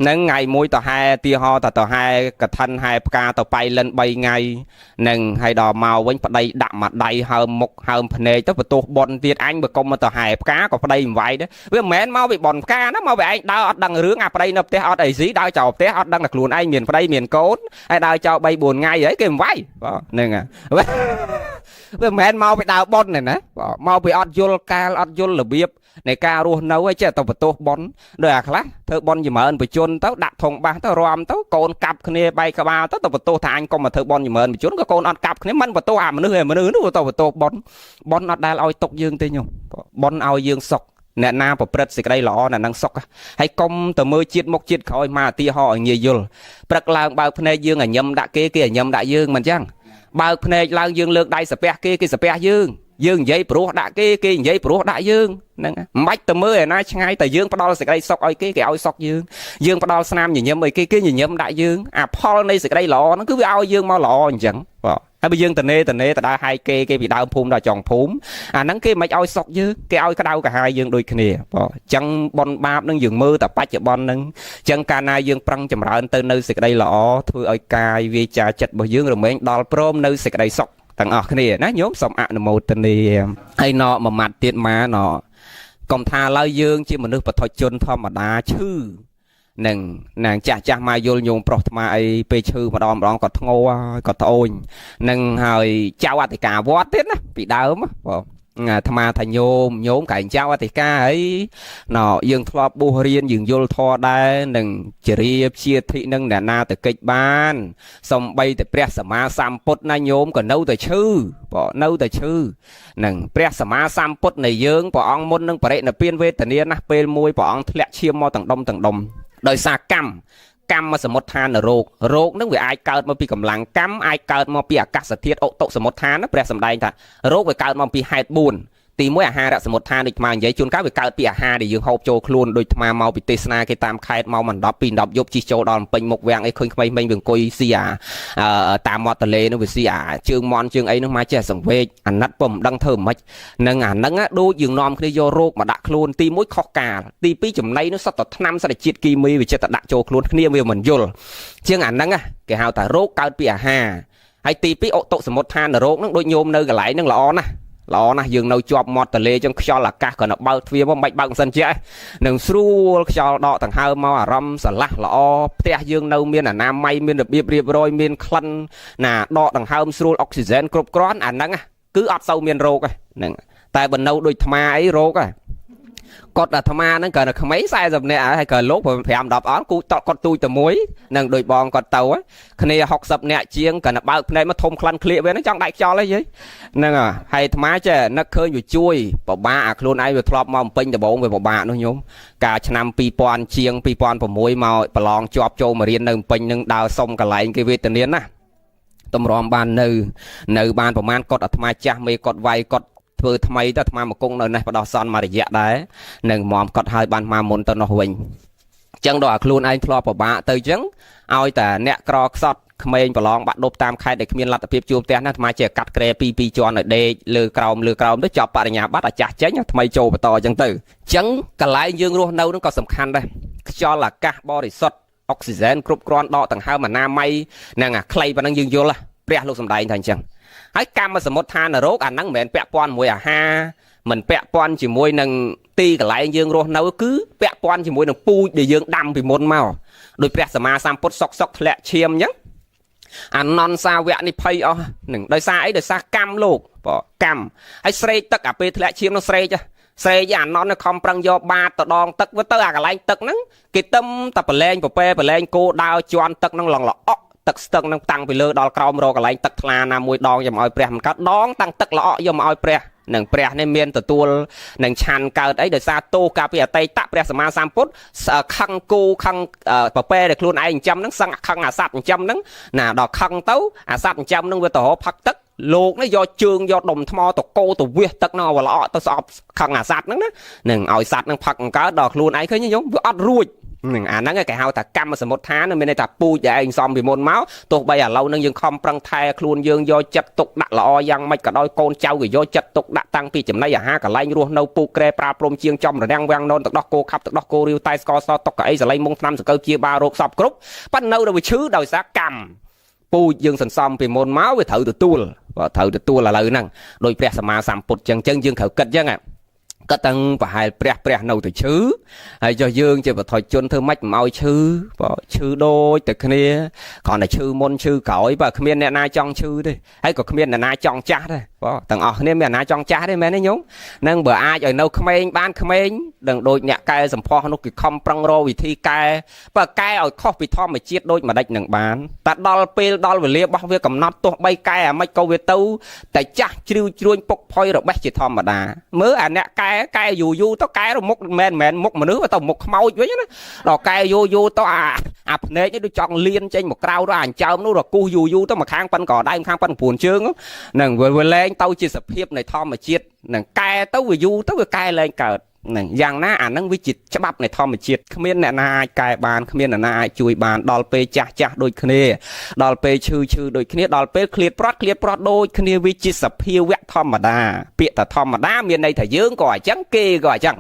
ហ្នឹងថ្ងៃមួយទៅហែទីហោតទៅហែកឋិន ឋិនហែផ្កាទៅបៃលិន3ថ្ងៃនឹងហើយដល់មកវិញប្តីដាក់មួយដៃហើមមុខហើមភ្នែកទៅបន្ទោសប៉ុនទៀតអញបើកុំមកទៅហែផ្កាក៏ប្តីមិនវាយដែរវាមិនមែនមកពីប៉ុនផ្កាណាមកពីឯងដើរអត់ដឹងរឿងអាប្តីនៅផ្ទះអត់អីស៊ីដើរចោលផ្ទះអត់ដឹងតែខ្លួនឯងមានប្តីមានកូនហើយដើរចោល3 4ថ្ងៃហើយគេមិនវាយបាទហ្នឹងហើយវាមិនមែនមកពីដើរប៉ុនទេណាបាទមកពីអត់យល់កាលអត់យល់របៀបនៃការរស់នៅឯចេះតែបន្ទោសប៉ុនដោយអាខ្លះធ្វើប៉ុនចម្រើនបជនទៅដាក់ធុងបាសទៅរំទៅកូនកាប់គ្នាបែកក្បាលទៅទៅបន្ទោសថាអញកុំមកធ្វើប៉ុនចម្រើនបជនក៏កូនអត់កាប់គ្នាមិនបន្ទោសអាមនុស្សឯមនុស្សនោះទៅបន្ទោសប៉ុនប៉ុនអត់ដែលឲ្យទុកយើងទេញោមប៉ុនឲ្យយើងសុខអ្នកណាប្រព្រឹត្តសេចក្តីល្អអ្នកនឹងសុខហើយកុំទៅមើលជាតិមុខជាតិក្រោយមកឧទាហរណ៍ឲ្យងាយយល់ព្រឹកឡើងបើកភ្នែកយើងឲ្យញឹមដាក់គេគេឲ្យញឹមដាក់យើងមិនចឹងបើកភ្នែកឡើងយើងលើកដៃសាពះគេគេសាពះយើងយើងនិយាយព្រោះដាក់គេគេនិយាយព្រោះដាក់យើងហ្នឹងមិនបាច់ទៅមើលឯណាឆ្ងាយតែយើងផ្ដល់សេចក្តីសុខឲ្យគេគេឲ្យសុខយើងយើងផ្ដល់ស្នាមញញឹមឲ្យគេគេញញឹមដាក់យើងអាផលនៃសេចក្តីល្អហ្នឹងគឺវាឲ្យយើងមកល្អអញ្ចឹងបាទហើយបើយើងតនេតនេទៅដើរហាយគេគេពីដើមភូមិដល់ចុងភូមិអាហ្នឹងគេមិនឲ្យសុខយើងគេឲ្យក្តៅក្រហាយយើងដូចគ្នាបាទអញ្ចឹងបុណ្យបាបហ្នឹងយើងមើលតែបច្ចុប្បន្នហ្នឹងអញ្ចឹងកាលណាយើងប្រឹងចម្រើនទៅនៅសេចក្តីល្អធ្វើឲ្យកាយវាចាចិត្តរបស់យើងរមែងដល់ព្រមនៅសេចក្តីសុខទាំងអស់គ្នាណាញោមសូមអនុមោទនាហើយណមួយម៉ាត់ទៀតមកណកុំថាឡើយយើងជាមនុស្សបឋជនធម្មតាឈឺនឹងណាងចាស់ចាស់មកយល់ញោមប្រុសថ្មអីពេលឈឺម្ដងម្ដងក៏ធ្ងោហើយក៏ត្អូញនឹងហើយចៅអធិការវត្តទៀតណាពីដើមបងអាត្មាថាញោមញោមកែងចៅអធិការអីណយើងធ្លាប់បួសរៀនយើងយល់ធម៌ដែរនឹងជារាជាធិនឹងអ្នកណាទៅកិច្ចបានសំបីតែព្រះសម្មាសម្ពុទ្ធណាញោមក៏នៅតែឈឺបងនៅតែឈឺនឹងព្រះសម្មាសម្ពុទ្ធនៃយើងព្រះអង្គមុននឹងបរិនិព្វានវេទនាណាស់ពេលមួយព្រះអង្គធ្លាក់ឈាមមកទាំងដុំទាំងដុំដោយសារកម្មកម្មសមុទ្ឋានរោគរោគនឹងវាអាចកើតមកពីកម្លាំងកម្មអាចកើតមកពីអាកាសធាតុឧតុសមុទ្ឋានព្រះសម្ដែងថារោគវាកើតមកពីហេតុ4ទី1អាហារសមុទ្ឋានដូចអានិយាយជួនកាលវាកើតពីអាហារដែលយើងហូបចូលខ្លួនដូចអាមកពីទេសនាគេតាមខេត្តមកមិន10 2 10យប់ជិះចូលដល់ពេញមុខវាំងអីឃើញក្មេងៗវាអង្គុយស៊ីអាតាមមាត់ទលេនោះវាស៊ីអាជើងមន់ជើងអីនោះមកចេះសង្វេកអាណិតពុំមិនដឹងធ្វើម៉េចនឹងអាហ្នឹងដូចយើងនាំគ្នាយករោគមកដាក់ខ្លួនទី1ខុសកាលទី2ចំណីនោះសុទ្ធតែថ្នាំសរជាតិគីមីវាចិត្តតែដាក់ចូលខ្លួនគ្នាវាមិនយល់ជាងអាហ្នឹងគេហៅថារោគកើតពីអាហារហើយទី2ឧតុសមុទ្ឋានរោគហ្នឹងដូចញោមនៅកន្លែងហ្នឹងល្អណាស់ល្អណាស់យើងនៅជាប់មាត់ទលេចឹងខ្យល់អាកាសក៏នៅបើកទ្វារមកមិនបាច់បើកមិនសិនជានឹងស្រួលខ្យល់ដកដង្ហើមមកអារម្មណ៍ស្រឡះល្អផ្ទះយើងនៅមានអនាម័យមានរបៀបរៀបរយមានក្លិនណាដកដង្ហើមស្រួលអុកស៊ីហ្សែនគ្រប់គ្រាន់អាហ្នឹងគឺអត់សូវមានរោគហ្នឹងតែបើនៅដូចអាត្មាអីរោគហ៎គាត់អាត្មាហ្នឹងគ្រាន់តែក្មេង40នាក់ហើយក៏លោក5 10អន់គូតគាត់ទូចតែមួយនឹងដូចបងគាត់ទៅគ្នា60នាក់ជាងគ្រាន់តែបើកភ្នែកមកធំក្លិនក្លៀកវាហ្នឹងចង់ដាច់ខ្យល់ហីយាយហ្នឹងហើយអាត្មាចេះនឹកឃើញវាជួយពិបាកអាខ្លួនឯងវាធ្លាប់មកពេញដបងវាពិបាកនោះញោមកាលឆ្នាំ2000ជាង2006មកប្រឡងជាប់ចូលមករៀននៅពេញនឹងដើរសុំកន្លែងគេវេទនាណាតម្រាំបាននៅបានប្រហែលគាត់អាត្មាចាស់មេគាត់វាយគាត់ធ្វើថ្មីទៅអាត្មាមកគង់នៅនេះបដោះសន្នមួយរយៈដែរនឹងមុំគាត់ហើយបានមកមុនទៅនោះវិញអញ្ចឹងដល់អាខ្លួនឯងធ្លាប់ពិបាកទៅអញ្ចឹងឲ្យតែអ្នកក្រខ្សត់ក្មេងប្រឡងបាក់ដប់តាមខេត្តដែលគ្មានលទ្ធភាពជួបផ្ទះណាអាត្មាចេះកាត់ក្រែ2 2ជាន់ឲ្យដេកលើក្រោមលើក្រោមទៅចប់បរិញ្ញាបត្រអាចាស់ចេញថ្មីចូលបន្តអញ្ចឹងទៅអញ្ចឹងកន្លែងយើងរស់នៅនឹងក៏សំខាន់ដែរខ្យល់អាកាសបរិសុទ្ធអុកស៊ីហ្សែនគ្រប់គ្រាន់ដកដង្ហើមអនាម័យហ្នឹងអាខ្លីប៉ុណ្ណឹងយើងយល់ព្រះលោកសំដែងថាអញ្ចឹងហើយកម្មសមុទ្ឋានរោគអាហ្នឹងមិនមែនពាក់ព័ន្ធមួយអាហារមិនពាក់ព័ន្ធជាមួយនឹងទីកន្លែងយើងរស់នៅគឺពាក់ព័ន្ធជាមួយនឹងពូជដែលយើងដាំពីមុនមកដោយព្រះសម្មាសម្ពុទ្ធសុកសុកធ្លាក់ឈាមអញ្ចឹងអាននសាវៈនេះភ័យអស់នឹងដោយសារអីដោយសារកម្មលោកបើកម្មហើយស្រេកទឹកអាពេលធ្លាក់ឈាមនោះស្រេកស្រេកអាននខំប្រឹងយកបាតទៅដងទឹកវាទៅអាកន្លែងទឹកហ្នឹងគេទឹមតែប្រឡែងប្រពែប្រឡែងគោដើរជន់ទឹកហ្នឹងឡងល្អក់ទឹកស្ទឹងនឹងតាំងពីលើដល់ក្រោមរកកន្លែងទឹកថ្លាណាមួយដងយកមកឲ្យព្រះមិនកើតដងតាំងទឹកល្អក់យកមកឲ្យព្រះនឹងព្រះនេះមានទទួលនឹងឆាន់កើតអីដោយសារទោសកាលពីអតីតព្រះសម្មាសម្ពុទ្ធខឹងគូខឹងប្រពែដែលខ្លួនឯងចិញ្ចឹមហ្នឹងសឹងខឹងអាសត្វចិញ្ចឹមហ្នឹងណាដល់ខឹងទៅអាសត្វចិញ្ចឹមហ្នឹងវាទៅរកផឹកទឹកលោកនេះយកជើងយកដុំថ្មទៅកោទៅវាសទឹកហ្នឹងឲ្យល្អក់ទៅស្អប់ខឹងអាសត្វហ្នឹងណានឹងឲ្យសត្វហ្នឹងផឹកកើតដល់ខ្លួនឯងឃើញញោមវាអត់រួច នឹងអាហ្នឹងគេហៅថាកម្មសមុទ្ឋានមានន័យថាពូជដែលឯងសំពីមុនមកទោះបីឥឡូវហ្នឹងយើងខំប្រឹងថែខ្លួនយើងយកចិត្តទុកដាក់ល្អយ៉ាងម៉េចក៏ដោយកូនចៅក៏យកចិត្តទុកដាក់តាំងពីចំណីអាហារកន្លែងរស់នៅពូកក្រែប្រាព្រំជាងចំរនាំងវាំងននទឹកដោះគោខាប់ទឹកដោះគោរាវតែស្ករសតុកកៅអីសលៃមុងថ្នាំសង្កូវជាបារោគសពគ្រប់ប៉ិននៅតែវាឈឺដោយសារកម្មពូជយើងសន្សំពីមុនមកវាត្រូវទទួលបើត្រូវទទួលឥឡូវហ្នឹងដោយព្រះសម្មាសម្ពុទ្ធចឹងចឹងយើងត្រូវគិតចឹងក៏តាំងប្រហែលព្រះនៅតែឈឺហើយចុះយើងជាបឋិជនធ្វើម៉េចមិនឲ្យឈឺបើឈឺដូចតែគ្នាគ្រាន់តែឈឺមុនឈឺក្រោយបើគ្មានអ្នកណាចង់ឈឺទេហើយក៏គ្មានអ្នកណាចង់ចាស់ដែរបើទាំងអស់គ្នាមានអ្នកណាចង់ចាស់ទេមែនទេញោមនឹងបើអាចឲ្យនៅក្មេងបានក្មេងដឹងដូចអ្នកកែសម្ផស្សនោះគេខំប្រឹងរកវិធីកែបើកែឲ្យខុសពីធម្មជាតិដូចម្ដេចនឹងបានតែដល់ពេលដល់វេលារបស់វាកំណត់ទោះបីកែអាម៉េចក៏វាទៅតែចាស់ជ្រីវជ្រួញពុកផុយរបេះជាធម្មតាមើលអាអ្នកកែយូរយូរទៅកែទៅមុខមិនមែនមុខមនុស្សទៅមុខខ្មោចវិញណាដល់កែយូរយូរទៅអាភ្នែកនេះដូចចង់លៀនចេញមកក្រៅទៅអាចិញ្ចើមនោះរគូសយូរយូរទៅមកខាងប៉ិនកដៃខាងប៉ិន9ជើងហ្នឹងវាលែងទៅជាសភាពនៃធម្មជាតិហ្នឹងកែទៅវាយូរទៅវាកែលែងកើតហ្នឹងយ៉ាងណាអាហ្នឹងវាជាច្បាប់នៃធម្មជាតិគ្មានអ្នកណាអាចកែបានគ្មានអ្នកណាអាចជួយបានដល់ពេលចាស់ចាស់ដូចគ្នាដល់ពេលឈឺឈឺដូចគ្នាដល់ពេលឃ្លាតប្រត់ឃ្លាតប្រត់ដូចគ្នាវាជាសភាវៈធម្មតាពាក្យថាធម្មតាមានន័យថាយើងក៏អញ្ចឹងគេក៏អញ្ចឹង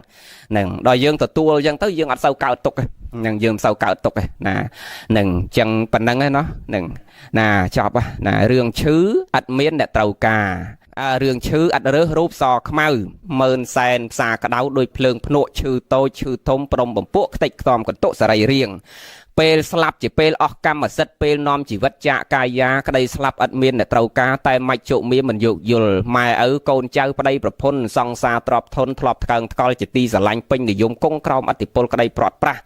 ហ្នឹងដល់យើងទទួលអញ្ចឹងទៅយើងអត់សូវកើតទុកហ្នឹងយើងមិនសូវកើតទុកទេណាហ្នឹងអញ្ចឹងប៉ុណ្្នឹងឯណោះហ្នឹងណាចប់ណារឿងឈឺអត់មានអ្នកត្រូវការរឿងឈឺអត់រើសរូបសខ្មៅម៉ឺនសែនផ្សារក្តៅដោយភ្លើងភ្នក់ឈឺតូចឈឺធំព្រំបំពក់ខ្ទេចខ្ទាំកន្ទុសរីរាង្គពេលស្លាប់ជាពេលអស់កម្មសិទ្ធិពេលនាំជីវិតចាកកាយាក្តីស្លាប់អត់មានអ្នកត្រូវការតែមច្ចុមាមិនយោគយល់ម៉ែឪកូនចៅប្តីប្រពន្ធសង្សារទ្រព្យធនធ្លាប់ថ្កើងថ្កល់ជាទីស្រឡាញ់ពេញនិយមគង់ក្រោមអធិពលក្តីប្រត់ប្រាស់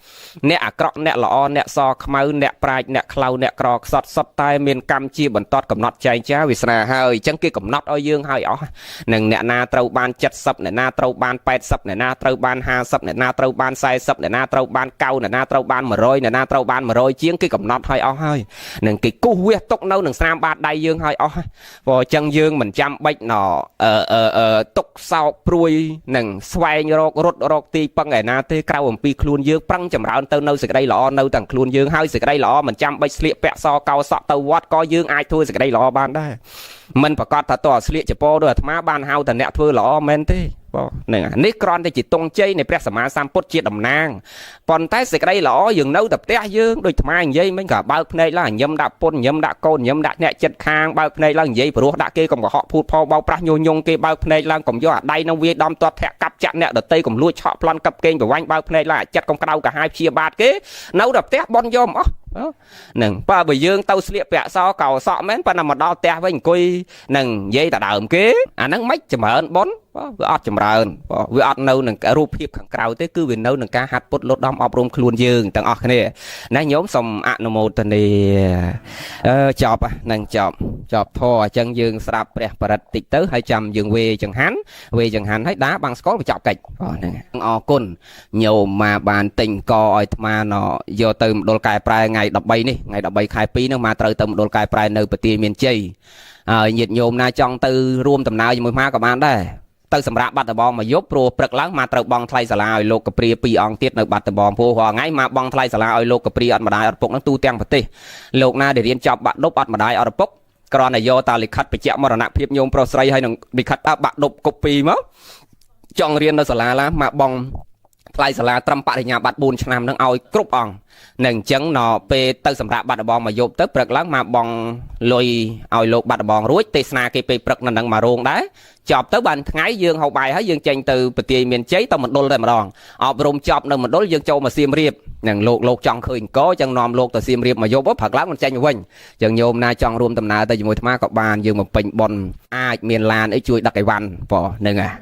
អ្នកអាក្រក់អ្នកល្អអ្នកសខ្មៅអ្នកប្រាជ្ញអ្នកខ្លៅអ្នកក្រខ្សត់សុទ្ធតែមានកម្មជាបន្តកំណត់ចែងចាវាសនាហើយអញ្ចឹងគេកំណត់ឲ្យយើងហើយអស់នឹងអ្នកណាត្រូវបាន70អ្នកណាត្រូវបាន80អ្នកណាត្រូវបាន50អ្នកណាត្រូវបាន40អ្នកណាត្រូវបាន9អ្នកណាត្រូវបាន100អ្នកណាត្រូវបាន100ជាងគេកំណត់ឲ្យអស់ហើយនឹងគេគូសវាសទុកនៅនឹងស្នាមបាតដៃយើងឲ្យអស់ព្រោះអញ្ចឹងយើងមិនចាំបាច់ណទុកសោកព្រួយនឹងស្វែងរករត់រកទីពឹងឯណាទេក្រៅអំពីខ្លួនយើងប្រឹងចម្រើនទៅនៅសេចក្តីល្អនៅទាំងខ្លួនយើងហើយសេចក្តីល្អមិនចាំបាច់ស្លៀកពាក់សកោសក់ទៅវត្តក៏យើងអាចធ្វើសេចក្តីល្អបានដែរមិនប្រកាសថាតើស្លៀកចពោដោយអាត្មាបានហៅតែអ្នកធ្វើល្អមែនទេបងហ្នឹងនេះគ្រាន់តែជាទង់ជ័យនៃព្រះសម្មាសម្ពុទ្ធជាតំណាងប៉ុន្តែសេចក្តីល្អយើងនៅតែផ្ទះយើងដូចអាត្មានិយាយមិញក៏បើកភ្នែកឡើងញឹមដាក់ពុនញឹមដាក់កូនញឹមដាក់អ្នកចិត្តខាងបើកភ្នែកឡើងនិយាយព្រោះដាក់គេកុំកុហកភូតផលបោកប្រាស់ញុះញង់គេបើកភ្នែកឡើងកុំយកអាដៃនឹងវាយដំទាត់ធាក់កាប់ចាក់អ្នកដតីកុំលួចឆក់ប្លន់កັບកេងប្រវាញ់បើកភ្នែកឡើងអាចិត្តកុំក្តៅកាហាយព្យាបាទគេនៅតែផ្ទះបនយកមកអស់ហ្នឹងបើយើងទៅស្លៀកពាក់សកោសក់មែនប៉ុន្តែមកដល់ផ្ទះវិញអង្គុយនឹងនិយាយតែដើមគេអាហ្នឹងមិនចម្រើនប៉ុនវាអត់ចម្រើនវាអត់នៅនឹងរូបភាពខាងក្រៅទេគឺវានៅនឹងការហាត់ពុតលត់ដំអប់រំខ្លួនយើងទាំងអស់គ្នាណាញោមសូមអនុមោទនាចប់ហ្នឹងចប់ធម៌អញ្ចឹងយើងស្ដាប់ព្រះបរិត្តតិចទៅហើយចាំយើងវេចង្ហាន់វេចង្ហាន់ហើយដាបាំងស្កលបញ្ចប់កិច្ចហ្នឹងអរគុណញោមមកបានទិញកឲ្យអាត្មាណយកទៅមណ្ឌលកែប្រែថ្ងៃ13នេះថ្ងៃ13ខែ2ហ្នឹងមកត្រូវទៅមណ្ឌលកែប្រែនៅប្រទាយមានជ័យហើយញាតិញោមណាចង់ទៅរួមដំណើរជាមួយមកក៏បានដែរទៅសម្រាប់បាត់ដំបងមកយប់ព្រោះព្រឹកឡើងមកត្រូវបង់ថ្លៃសាលាឲ្យលោកកព្រា2អង្គទៀតនៅបាត់ដំបងព្រោះរាល់ថ្ងៃមកបង់ថ្លៃសាលាឲ្យលោកកព្រាអត់ម្ដាយអត់ពុកហ្នឹងទូទាំងប្រទេសលោកណាដែលរៀនចប់បាក់ឌុបអត់ម្ដាយអត់ឪពុកគ្រាន់តែយកតាលិខិតបញ្ជាក់មរណភាពញោមប្រុសស្រីហើយនឹងលិខិតបាក់ឌុបកូពីមកចង់រៀននៅសាលាឡាមកបង់ថ្លៃសាលាត្រឹមបរិញ្ញាបត្រ4ឆ្នាំហ្នឹងឲ្យគ្រប់អង្គនឹងអញ្ចឹងដល់ពេលទៅសម្រាប់បាត់ដំបងមកយប់ទៅព្រឹកឡើងមកបងលុយឲ្យលោកបាត់ដំបងរួចទេសនាគេពេលព្រឹកនៅនឹងមករោងដែរចប់ទៅបានថ្ងៃយើងហូបបាយហើយយើងចេញទៅប្រទាយមានជ័យទៅមណ្ឌលតែម្ដងអប់រំចប់នៅមណ្ឌលយើងចូលមកសៀមរាបនឹងលោកចង់ឃើញអង្គរចឹងនាំលោកទៅសៀមរាបមកយប់ព្រឹកឡើងមិនចេញវិញចឹងញោមណាចង់រួមដំណើរទៅជាមួយអាត្មាក៏បានយើងបំពេញបុណ្យអាចមានឡានអីជួយដឹកអីវ៉ាន់បងហ្នឹងហ่ะ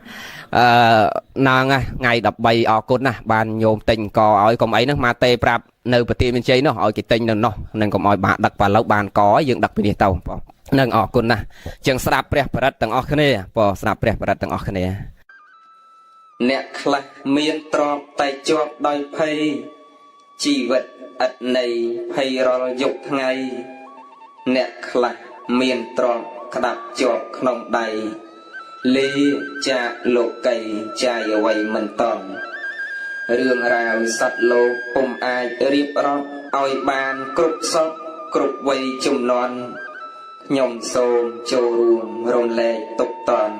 ហ្នឹងថ្ងៃ13អរគុណណាស់បានញោមទិញកឲ្យកុំអីហ្នឹងមកទេប្រាប់នៅប្រទេសមានជ័យនោះឲ្យគេទិញនៅនោះនឹងកុំឲ្យបាក់ដឹកប៉ាឡូវបានកយើងដឹកពីនេះទៅបងនឹងអរគុណណាស់ចឹងស្ដាប់ព្រះបរិត្តទាំងអស់គ្នាបងស្ដាប់ព្រះបរិត្តទាំងអស់គ្នាអ្នកខ្លះមានទ្រព្យតែជាប់ដោយភ័យជីវិតឥតន័យភ័យរាល់យប់ថ្ងៃអ្នកខ្លះមានទ្រព្យក្តាប់ជាប់ក្នុងដៃលាចាកលោកីចាយអ្វីមិនតន់ រឿងរ៉ាវសត្វលោកពុំអាចរៀបរាប់ឲ្យបានគ្រប់សពគ្រប់វ័យជំនាន់ខ្ញុំសូមចូលរួមរំលែកទុកតន់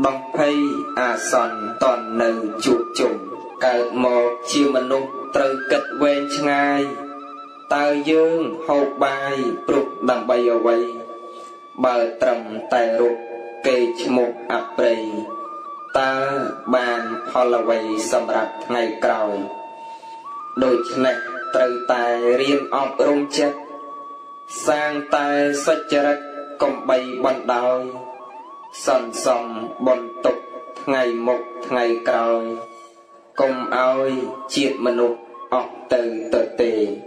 ដោះភ័យអាសន្នតន់នៅជួបជុំកើតមកជាមនុស្សត្រូវគិតវែងឆ្ងាយតើយើងហូបបាយព្រោះដើម្បីអ្វីបើត្រឹមតែរូបគេឈ្មោះអប្រិយតើបានផលអ្វីសម្រាប់ថ្ងៃក្រោយដូច្នេះត្រូវតែរៀនអប់រំចិត្តសាងតែសុចរិតកុំបីបណ្ដោយសន្សំបន្ទុកថ្ងៃមុខថ្ងៃក្រោយកុំឲ្យជាតិមនុស្សអស់ទៅទៅទេ។